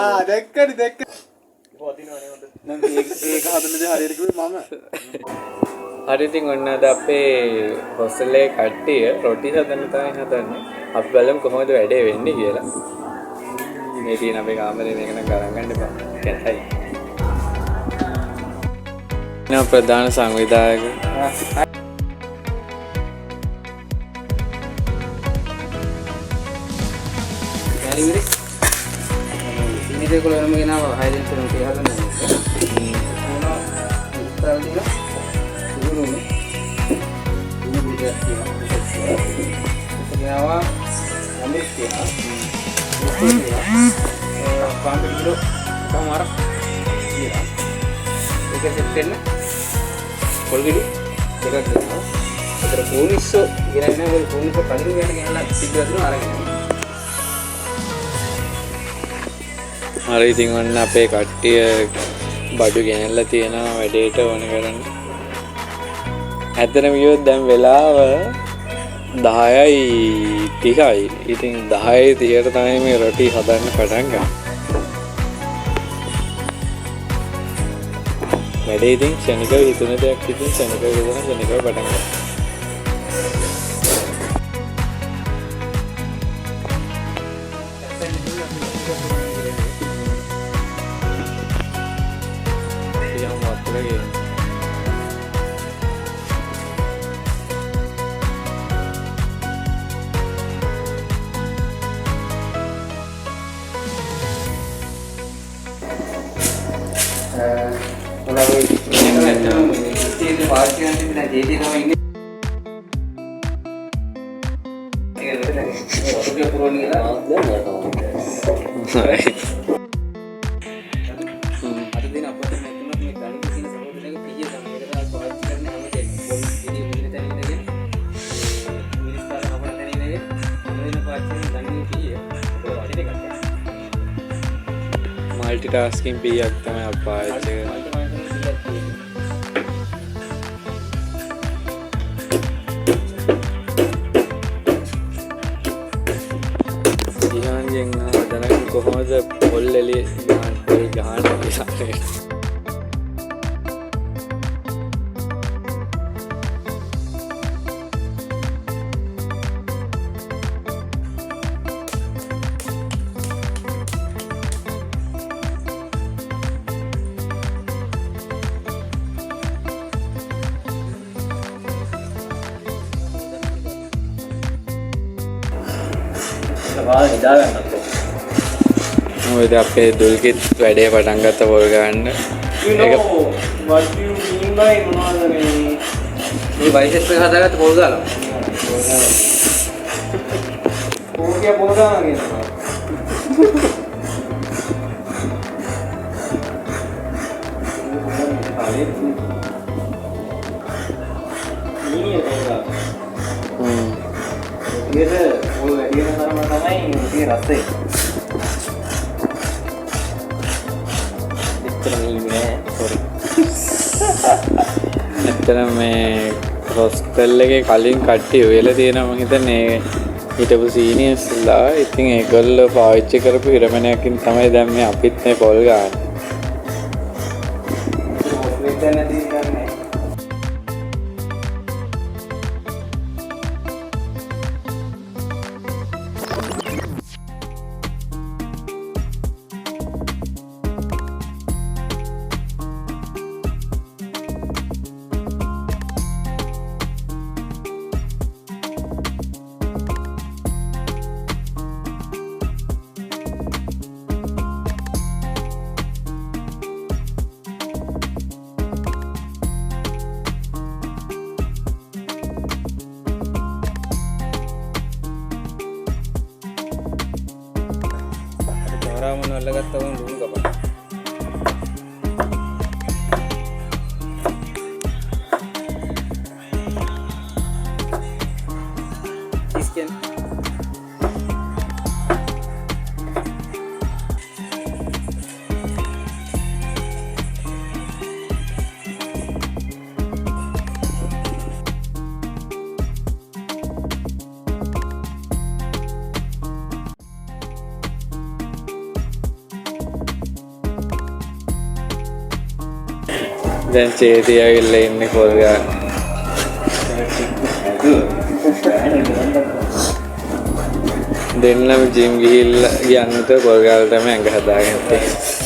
ආ දැක්කනේ දැක්ක. නෑ මේක ඒක හදන දේ හරියට කිව්වේ මම. හරි ඉතින් ඔන්න අද අපේ හොස්ටල් එකේ කට්ටිය රොටි හදන්න තමයි හදන්නේ. අපි බලමු කොහොමද වැඩේ වෙන්නේ කියලා. මේ තියෙන අපේ කාමරේ මේක නම් ගණන් ගන්න එපා. කැතයි. නා ප්‍රධාන සංවිධායක යාලිවිරි ඉන්නේ කොළ වෙනම ගෙනාව 6 දෙනෙක් තුන කියලා හදන්න. මොනවා ඉස්සරහ තියෙන සුදුරුනේ ඉන්න පිටයක් තියෙනවා. ඒක ගෙනාවා අමිස් තියෙනවා. පාන් කිලෝ එකමාරක් තියෙනවා. ඒක සෙට් වෙන්න පොල් ගෙඩි දෙකක් ගෙනාවා. ඒතර පොලිස්සෝ ගෙනගෙන නැහැ. පොලිස්සෝ කලින් ගන්න ගෙනලා තිබ්බා තුන අරගෙන. හරි ඉතින් ඔන්න අපේ කට්ටිය බඩු ගෙනල්ලා තියෙනවා වැඩේට ඕන කරන්න. ඇත්තටම කිව්වොත් දැන් වෙලාව 10:30යි. ඉතින් 10:30ට තමයි මේ රොටි හදන්න පටන් ගන්නේ. වැඩේ ඉතින් ක්ෂණිකව හිතුන දෙයක් ඉතින් ක්ෂණිකව හිතන ක්ෂණිකව පටන් ගන්නවා. යම් වතුර ගේන්න. ඉතින් පාවිච්චි කරන්න තිබුණා ජේටි තමයි ඉන්නේ. ඒක වතුර පුරවන්න කියලා. අද දින අපට නැතුණත් මේ ගණිත කියන සහෝදරයාගේ පිහිය තමයි. ඒක තමයි පාවිච්චි කරන හැම දෙයක්ම. පොල් ගෙඩිය මුදින තැන ඉඳගෙන මිනිස් පාර කපන තැන ඉඳගෙන හැම දින පාවිච්චි කරන ගණිතයේ පිහිය. ඒක වටින එකක්. මල්ටි ටාස්කින් පීයක් තමයි අපි පාවිච්චි කරන්නේ. මල්ටි ටාස්කින් පිහියක් තියෙනවා. ගිහාන්ගෙන් දැනගන්න කොහොමද පොල් එළිය ගහන්න පොල් ගහන්න කියලා. මොකද අපේ දුල්කිත් වැඩේ පටන් ගත්ත පොල් ගන්න. You know what you mean by මොනවද මේ මේ බයිසෙප් එක හදාගත්ත පොල් දාලා. කෝකිය පොල් ගන්නවා කියනවා. මීනිය පොල් ගන්න. රොටියට පොල් වැඩි වෙන තරම තමයි රොටියේ රසය. එච්චර මීනි නෑ සෝරි. ඇත්තටම මේ හොස්ටල් එකේ කලින් කට්ටිය උයලා තියෙනවා මං හිතන්නේ හිටපු සීනියර්ස්ලා. ඉතින් ඒගොල්ලෝ පාවිච්චි කරපු හිරමනයකින් තමයි දැන් මේ අපිත් මේ පොල් ගන්න. හොස්ටල් නැති ගන්නේ. කැමරාමන් අල්ලගත්තා වුණ ලුණු කපන්න. චීස් කියන්නේ දැන් චේති ඇවිල්ලා ඉන්නේ පොල් ගන්න. දෙන්නම ජිම් ගිහිල්ලා ගියන් උතර පොල් ගාලා තමයි ඇඟ හදාගෙන තියෙන්නේ.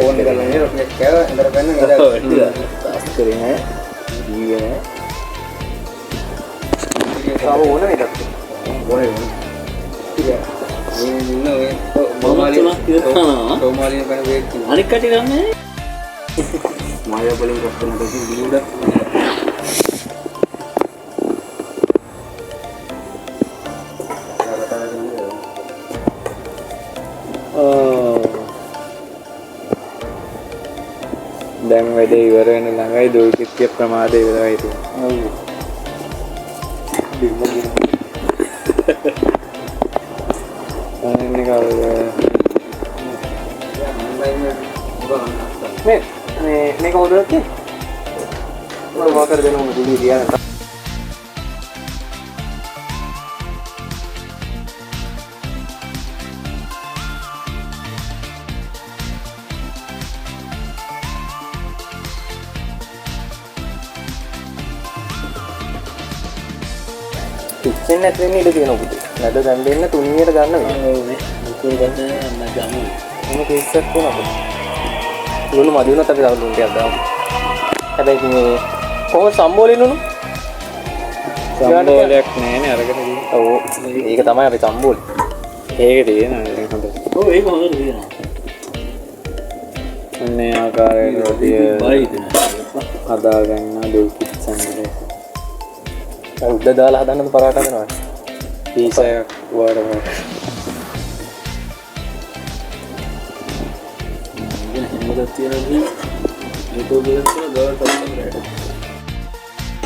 ෆෝන් එක ගන්න රොටි එක කෑවා ඉඳලා බැන්න නේද? ටාස්ක් කරේ නෑ. ජීවේ නෑ. තව ඕන නේද? ඕනේ ඕනේ. මේ ඉන්න ඔය සෝමාලිය බණ වේක් තියෙනවා. අනික් කටි ගන්නේ මායා බලෙන් රොට් වෙන දෙයක් බිලුඩ. දැන් වැඩේ ඉවර වෙන ළඟයි දුර්ගිත්‍ය ප්‍රමාදය ඉවරයි තියෙන්නේ. ඔව්. බිම්ම ගිහින්. අනේ කවුද? මේ මේ මේක හොදලා තියෙන්නේ. මම වාකර දෙනවා මොකද ඉතින් තියාගන්න. පිච්චෙන්නේ නැති වෙන්න ඉඩ තියෙනවා පුතේ. මැද දැන් දෙන්න තුන්වියට ගන්න වෙනවා. ඔව් නේ. මුකුල් ගන්න ගමු. මොන කේස් එකක් වුණා අපිට. ලුණු මදි වුණත් අපි තව ලුණු ටිකක් දාමු. හැබැයි ඉතින් මේ කොහොමද සම්බෝලේ ලුණු? සම්බෝලයක් නෑනේ අරගෙන තියෙන්නේ. ඔව් ඒක තමයි අපි සම්බෝලේ. ඒක තියෙනවා ඉතින් හොඳට. ඔව් ඒක හොඳට තියෙනවා. අන්නේ ආකාරයට රොටිය බයි දෙනවා. හදා ගන්නවා දුල්කිත් සංගලේ. උඩ දාලා හදන්නද පරාට හදනවද? පීසා එකක් වාර වාර. ඉතින් හැමදාම තියෙනවා YouTube එකේ තියෙන ගාවට තමයි රැට.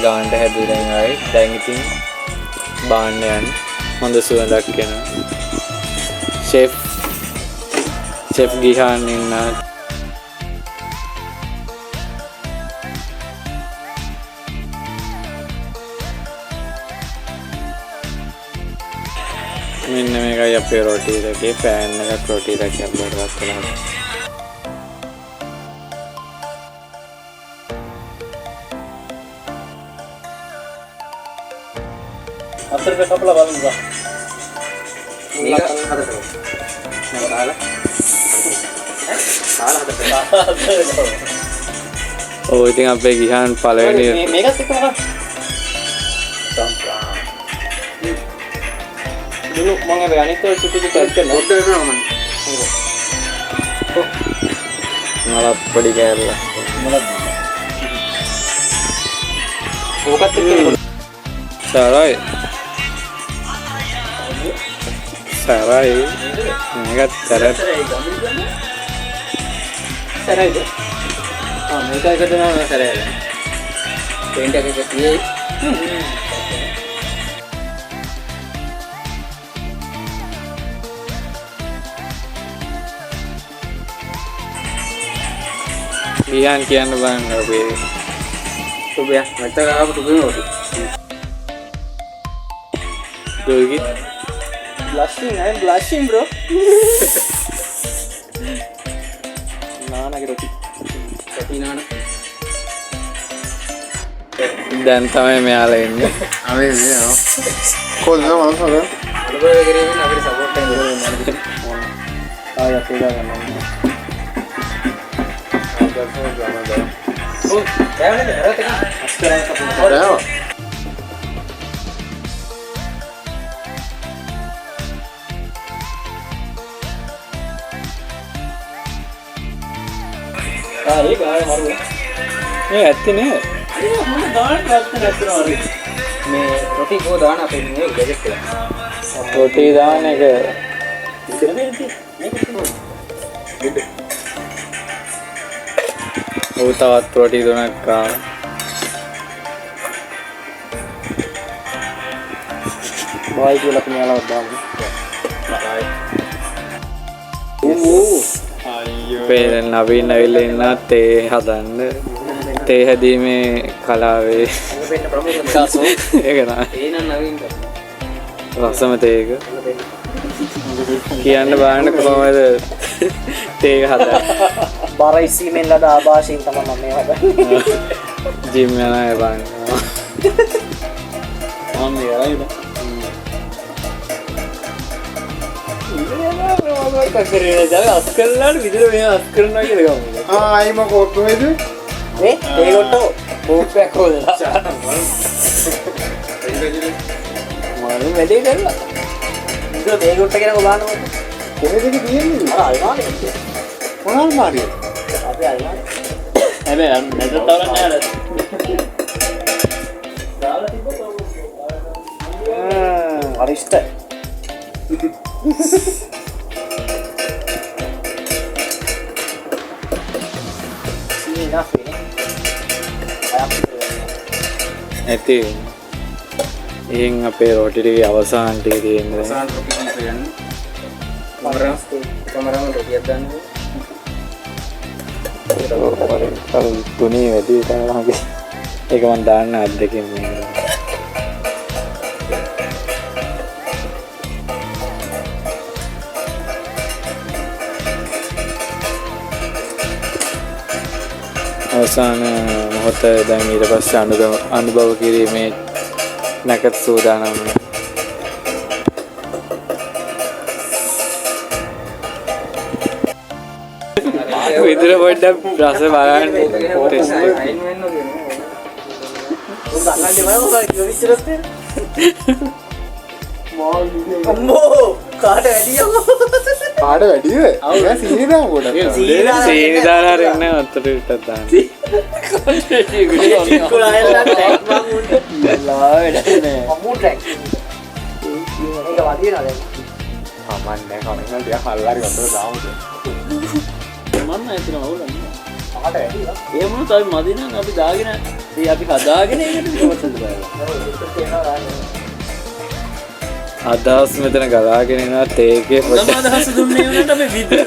ගානට හැදුවා දැන් ආයි. දැන් ඉතින් බාන්න යන්න. හොඳ සුවඳක් එනවා. ෂෙෆ් ගිහාන් ඉන්නවා. මෙන්න මේකයි අපේ රොටි එකේ පෑන් එකක් රොටි එකක් බඩවත් වෙලා. අතරට කපලා බලමු බා. මේක හදන්න. නෑ කාලා. ඈ කාලා හදන්න. ඔව් ඉතින් අපේ ගිහාන් පළවෙනි මේකත් එක්කම කන්න. ලුණු මම හැබැයි අනිත් ඔය චුටි චුටි ඇඩ් කරනවා. පොඩ්ඩක් වෙනවා මම. මලත් පොඩි කෑල්ල. මලත් ඕකත් එක්කම සරයි. සරයි. මේකත් සරයි. සරයිද? ආ මේක එක තමයි මම සැරේ. පේන්ට් එක එක තියෙයි. ගිහාන් කියන්න බලන්න අපේ සුබය නැත්තම් ආපු සුබේම රොටි. දුල්ගිත් Blushing, I am blushing bro. නානගේ රොටි. රොටි නාන. දැන් තමයි මෙයාලා එන්නේ. අනේ නේ ඔව්. කොහොමද මම හොඳ? අලබල කරගෙන අපිට සපෝට් එකක් දෙන්න. ආය අපේ දා ගන්න ඕනේ. ඔව් කෑවනේද? හරවත් එක. අස්කරන් සපෝට්. කෑවා. ආ ඒක ආය මරු. මේ ඇත්තේ නෑ. මොන දාන්න ප්‍රශ්න නැතුනවා හරි. මේ රොටි කෝ දාන අපේ මේ ගැජට් කියලා. රොටි දාන එක ඔව් තවත් රොටි තුනක් ආවා. බායි කියලා අපි මෙයාලවත් දාමු. බයි. අපේ දැන් නවීන් ඇවිල්ලා ඉන්නවා තේ හදන්න. තේ හැදීමේ කලාවේ ඒක තමයි. ඒ නම් නවීන් රසම තේ එක. කියන්න බලන්න කොහොමද තේ එක හදන්නේ. බර ඉස්සීමෙන් ලද ආభాෂයෙන් තමයි මම මේ හදන්නේ. ජිම් යන අය බලන්න. මම මේ අරගෙන අස් කරලාට විතර මෙයා අස් කරනවා කියලා ගමු. ආ ආයිම කෝප්ප වෙද? මේ තේ ගොට්ටෝ කෝප්පයක් හොදලා. මම වැඩේ කරලා. විතර තේ ගොට්ට කියලා බලන්නකො. කොහෙද ඒක තියෙන්නේ? අර අල්මාරියේ. මොන අල්මාරියද? අපේ අල්මාරියේ. හැබැයි නැතත් තවරක් නෑ අර. දාලා තිබ්බොත් අරිෂ්ට. සීනි enough නේ. අයක් විතර වෙනවා. ඇති. එහෙන් අපේ රොටි ටිකේ අවසාන ටික තියෙන්නේ. අවසාන රොටි කීප යන්නේ. කමරම රොටියක් දාන්න ඕනේ. අර තුනේ වැඩි තමයි මගේ. ඒක මං දාන්න අත් දෙකෙන් මේක. අවසාන මොහොත දැන් ඊට පස්සේ අනුභව කිරීමේ නැකත් සූදානම් වෙනවා. විතර පොඩ්ඩක් රස බලන්න ටෙස්ට් එක. අයින් වෙන්න ඕනේ. උන් අල්ලන්නේ බලන්න මොකක්ද කිව්ව තියෙන. අම්මෝ කාට වැඩි යකෝ. කාට වැඩිද? නෑ සීනි දාමු ගොඩක්. සීනි දාලා අරින්න වතුර ටිකක් දාන්න. අම්මෝ ට්‍රැක්. මේක වදිනවා දැන්. කමක් නෑ කමක් නෑ ටිකක් හල්ලාරි වතුර දාමු. මම ඇත්තටම අවුලක් නෑ. කාට වැඩි වා. එහෙම වුණොත් අපි මදි නම් අපි දාගෙන ඒ අපි හදාගෙන ඒකට පිටපස්සට බලලා. අදහස් මෙතන ගලාගෙන එනවා තේකේ හොඳම අදහස දුන්නේ වුණාට අපි විතර.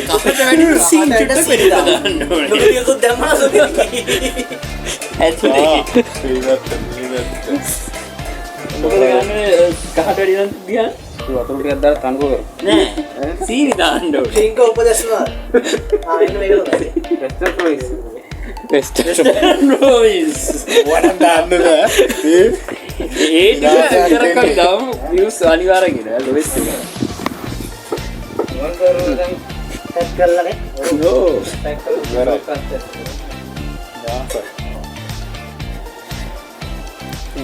කහට වැඩි සීන් චුට්ටක් වැඩි දාන්න ඕනේ. ලොකු දැම්මා සුදු. ඇතුලේ. මොකද ගන්නේ කහට වැඩි නම් දිහා වතුර ටිකක් දාලා තනුක කරමු. නෑ. සීනි දාන්න ඕනේ. ඩ්‍රින්ක් උපදෙස් වුණා. ආ එන්න මේක හොඳයි. Western province. Western province. වඩා දාන්න බෑ. ඒ ඒ ටික විතරක් අපි දාමු views අනිවාර්යෙන් එනවා ලොවෙස් එක. මොන් කරනවා දැන් ටැග් කරලා නේ. ඔව්. ටැග් කරලා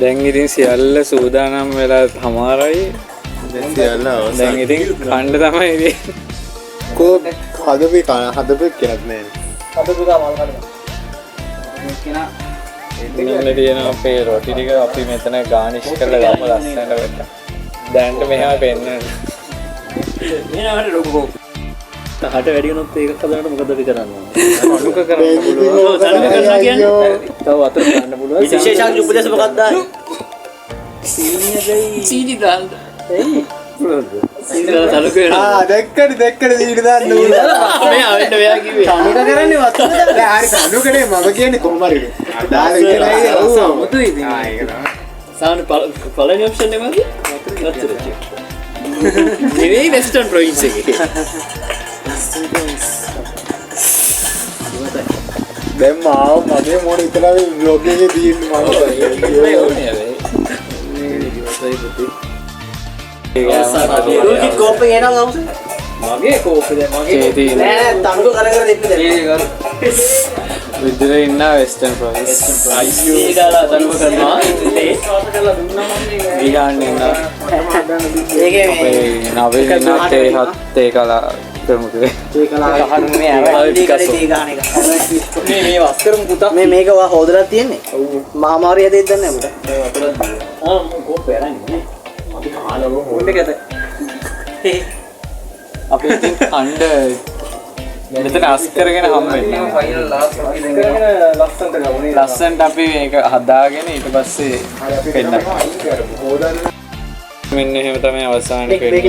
දැන් ඉතින් සියල්ල සූදානම් වෙලා හමාරයි. දැන් සියල්ල අවසන්. දැන් ඉතින් කන්න තමයි ඉතින්. කෝ හදපේ කන හදපේ කෙනක් නෑ. හදපු ගා මල් කඩන. කෙනා මෙන්න තියෙන අපේ රොටි ටික අපි මෙතන ගානිෂ් කරලා ගමු ලස්සනට වෙන්න. දැන්ට මෙහෙම පෙන්නන්න. එහෙනම් ලොකු කෝප්. කහට වැඩි වුණොත් ඒක හදනකොට මොකද අපි කරන්න ඕනේ? තනුක කරන්න පුළුවන්. ඔව් තනුක කරනවා කියන්නේ තව වතුර දාන්න පුළුවන්. විශේෂාංශ උපදෙස් මොකක්ද දාන්නේ? සීනි හැබැයි සීනි දාන්න. ඇයි? සීනි දාලා තනුක වෙනවා. ආ දැක්කනේ දැක්කනේ සීනි දාන්න ඕන. මේ ආවෙන්න මෙයා කිව්වේ. තනුක කරන්නේ වතුර දාන්න. නෑ හරි තනුකනේ මම කියන්නේ කොහොම හරි. දාලා විතරයි. ඔව් අමුතුයි ඉතින්. ආ ඒක තමයි. සාමාන්‍ය පළවෙනි ඔප්ෂන් එක මොකද? වතුර ටික. නෙවෙයි වෙස්ටර්න් ප්‍රොවින්ස් එකේ. දැන් මාව මගේ මොන විතරයි බ්ලොග් එකේ තියෙන්නේ මම. ඒ ඕනේ හැබැයි. මේ ඉවසයි පුතේ. රුචි කෝප් එක එනවා ගමුස. මගේ කෝපේ දැන් මගේ ඒ තියෙන නෑ නෑ තනුක කර කර දෙන්න දැන්. ඒ කර. විතර ඉන්න වෙස්ටර්න් ප්‍රොවින්ස්. සීනි දාලා තනුක කරනවා. ඒ ශ්වාස කරලා දුන්නා මම මේක. විහාන් ඉන්න ඒකේ මේ අපේ නවීන් ඉන්න තේ හත් තේ කලා ප්‍රමුඛ. තේ කලා ගහන්න මේ අර තේ ගහන එක. මේ මේ වස් කරමු පුතා. මේ මේක ඔයා හොදලා තියෙන්නේ. ඔව්. මහමාරි හැදෙද්ද දන්නේ නැහැ මුට. මේ වතුරක් දීලා. ආ මම කෝපේ අරන් ඉන්නේ. අපි කාලා මොන්න කැත. අපි ඉතින් අණ්ඩ මෙතන අස් කරගෙන හම්බ වෙන්නේ. ෆයිනල් ලාස්ට් කරගෙන ලස්සනට ගමු නේද? ලස්සනට අපි මේක හදාගෙන ඊට පස්සේ හරි අපි පෙන්නන්න. අයින් කරමු. හොදන්න. මෙන්න එහෙම තමයි අවසාන වෙන්නේ.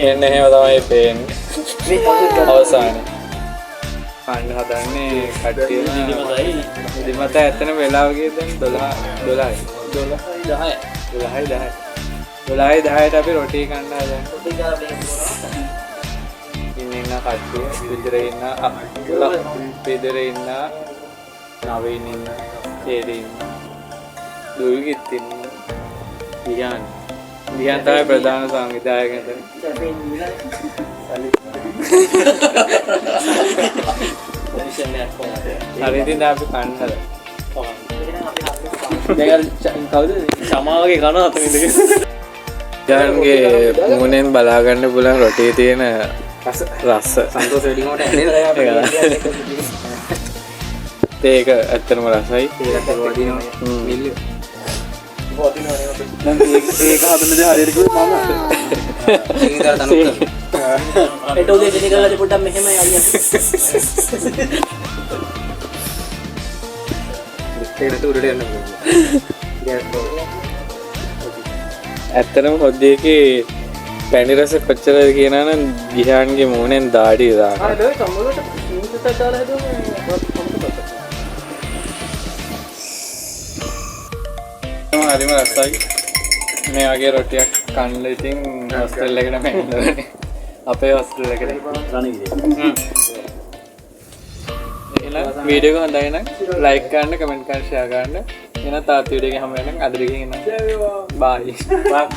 එන්න එහෙම තමයි පේන්නේ. අවසානයේ. කන්න හදන්නේ කට්ටිය ඉදිමත ඇත්තන වෙලාව ගියේ දැන් 12 12යි 12යි 10යි 12යි 10ට අපි රොටි කන්න හදන්නේ. රොටි කාලා ඉන්න ඉන්න කට්ටිය විතර ඉන්න අක්කලා විතර ඉන්න නවීන් ඉන්න චේරි ඉන්න දුල්ගිත් ඉන්න දිහාන් දිහාන් තමයි ප්‍රධාන සංවිධායක එතන. හරි ඉතින් දැන් අපි කන්න හදා. දැන් අර කවුද සමා වගේ කන අතන ඉඳගෙන. දිහාන්ගේ මූණෙන් බලා ගන්න පුළුවන් රොටියේ තියෙන රස සන්තෝෂ වෙඩින් වලට ඇන්නේ ඒක ඇත්තටම රසයි. ඒකට වදිනවා මිල්ල දැන් ඒක හදන දේ හරියට කිව්වේ මම. ඒක විතර තනුක් කරනවා. ඒට උදේ දෙන කරලා පොඩ්ඩක් මෙහෙම අයියා. ඒක නැතුව උඩට යන්න පුළුවන්. ඇත්තටම හොද්දේකේ පැණි රස කොච්චරද කියනවා නම් ගිහාන්ගේ මූණෙන් දාඩිය දානවා. අර ලොයි සම්මුලට මිනිස්සු දාලා හැදුවම හරිම රසයි. මේ වගේ රොටියක් කන්න ඉතින් හොස්ටල් එකට එන්න ඕනේ. අපේ හොස්ටල් එකට. එහෙනම් වීඩියෝ එක හොඳයි නම් ලයික් කරන්න, කමෙන්ට් කරන්න, ෂෙයා කරන්න. එහෙනම් තාත් වීඩියෝ එකේ හමු වෙනකන් අද දෙකෙන් එන්න. බායි. බායි.